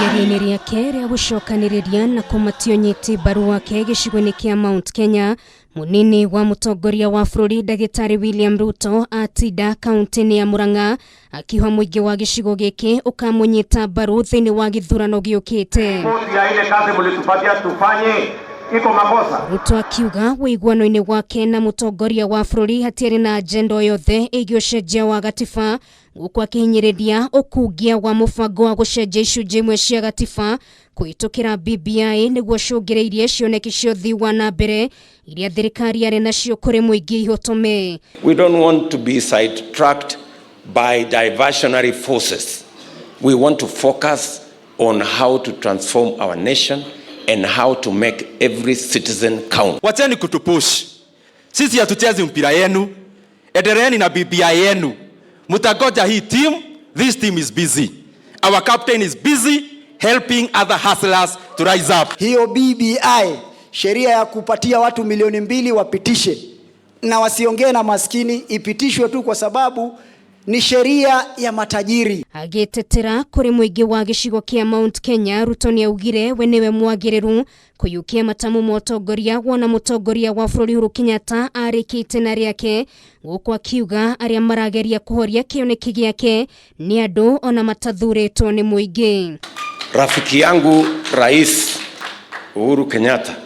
Igeria-inĩ rĩake rĩa gũcokanĩrĩria na kũmatia ũnyiti mbaru wake gĩcigo-inĩ kĩa Mount Kenya, mũnini wa mũtongoria wa bũrũri Ndagĩtarĩ William Ruto atinda kaunti-inĩ ya Murang'a akiuga mũingĩ wa gĩcigo gĩkĩ ũkamũnyita mbaru thĩinĩ wa gĩthurano gĩũkĩte. Ripoti ya ile kazi mlitupatia tufanye iko makosa. Ruto akiuga ũiguano-inĩ wake na mũtongoria wa bũrũri hatiarĩ na agenda o yothe ĩgiĩ ũcenjia wa gatiba, gũkũ akĩhinyĩrĩria ũkungia wa mũbango wa gũcenjia icunjĩ imwe cia gatiba kũhĩtũkĩra BBI nĩguo ũcũngĩrĩirie cioneki cia ũthii wa na mbere iria thirikari yarĩ nacio kũrĩ mũingĩ ihotome. We don't want to be sidetracked by diversionary forces. We want to focus on how to transform our nation and how to make every citizen count. Wacheni kutupush. Sisi hatuchezi mpira yenu. Endeleeni na BBI yenu. Mutagoja hii team. This team is busy. Our captain is busy helping other hustlers to rise up. Hiyo BBI, sheria ya kupatia watu 2 milioni wapitishe na wasiongee na maskini, ipitishwe tu kwa sababu ni sheria ya matajiri. Agĩtetera kũrĩ mũingĩ wa gĩcigo kĩa Mount Kenya, Ruto nĩaugire we nĩwe mwagĩrĩru kũiyũkia matamu ma ũtongoria wona mũtongoria wa bũrũri Uhuru Kenyatta arĩkĩte na rĩake, gũkũ akiuga arĩa marageria kũhoria kĩoneki gĩake nĩ andũ ona matathurĩtwo nĩ mũingĩ. Rafiki yangu Rais Uhuru Kenyatta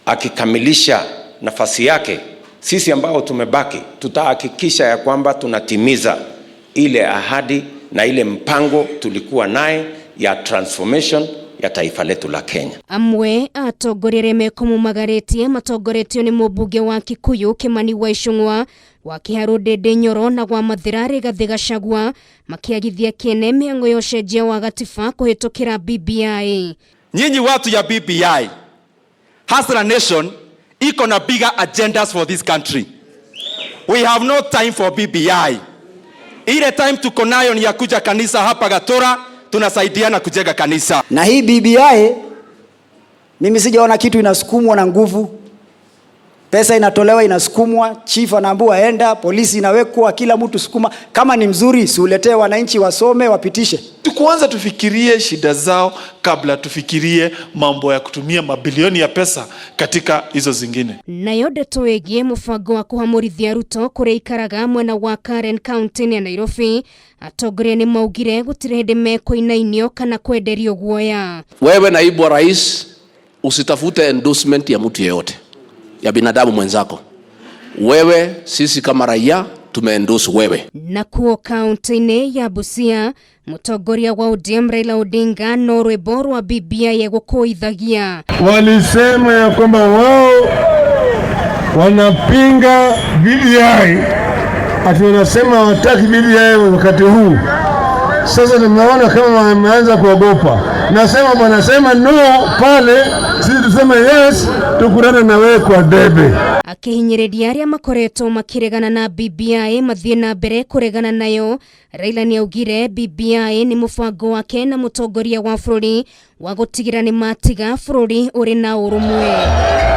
akikamilisha nafasi yake, sisi ambao tumebaki tutahakikisha ya kwamba tunatimiza ile ahadi na ile mpango tulikuwa naye ya transformation ya taifa letu la Kenya. Amwe atongoria arĩa mekũmumagarĩtie matongoretio nĩ mũmbunge wa Kikuyu Kimani wa Ichung'wa, wa Kiharu Ndindi Nyoro na wa Mathira Rigathi Gachagua makĩagithia kĩene mĩhang'o ya ũcenjia wa gatiba kũhĩtũkĩra BBI. Nyinyi watu ya BBI, Hustler Nation iko na bigger agendas for this country. We have no time for BBI. Ile time tuko nayo ni ya kuja kanisa hapa Gatura, tunasaidiana kujenga kanisa. Na hii BBI mimi sijaona kitu inasukumwa na nguvu. Pesa inatolewa inasukumwa, chief anaambiwa enda, polisi inawekwa, kila mtu sukuma. Kama ni mzuri, si uletee wananchi wasome, wapitishe. Kwanza tufikirie shida zao kabla tufikirie mambo ya kutumia mabilioni ya pesa katika hizo zingine. Nayo ndeto ĩgiĩ mũbango wa kũhamũrithia Ruto kũrĩa ikaraga mwena wa Karen kaunti-inĩ ya Nairobi, atongoria nĩ maugire gũtirĩ hĩndĩ mekũinainio kana kwenderio guoya. Wewe naibu wa rais, usitafute endorsement ya mtu yeyote ya binadamu mwenzako. Wewe, sisi kama raia tumeendorse wewe. Nakuo kaunti-inĩ ya Busia, mũtongoria wa ODM Raila Odinga no rwĩmbo rwa BBI egũkũithagia. Walisema ya kwamba wao wanapinga BBI, ati wanasema hawataki BBI wakati huu. Sasa tumeona kama wameanza kuogopa. Nasema wanasema no pale, sisi tuseme yes, tukutane na wewe kwa debe. Akĩhinyĩrĩria arĩa makoretwo makĩregana na BBI mathiĩ na mbere kũregana nayo, Raila nĩaugire BBI nĩ mũbango wake na mũtongoria wa bũrũri wa gũtigĩra nĩ matiga bũrũri ũrĩ na ũrũmwe.